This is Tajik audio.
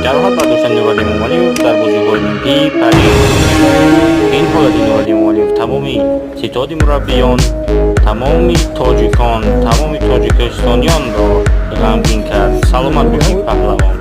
Ҷароҳат бардоштани Нуралӣ Эмомалиев дар бозиҳои Олимпии Париж. Ин ҳолати Нуралӣ Эмомалиев тамоми ситоди мураббиён, тамоми тоҷикон, тамоми тоҷикистониёнро ғамгин кард. Саломат бошӣ, паҳлавон.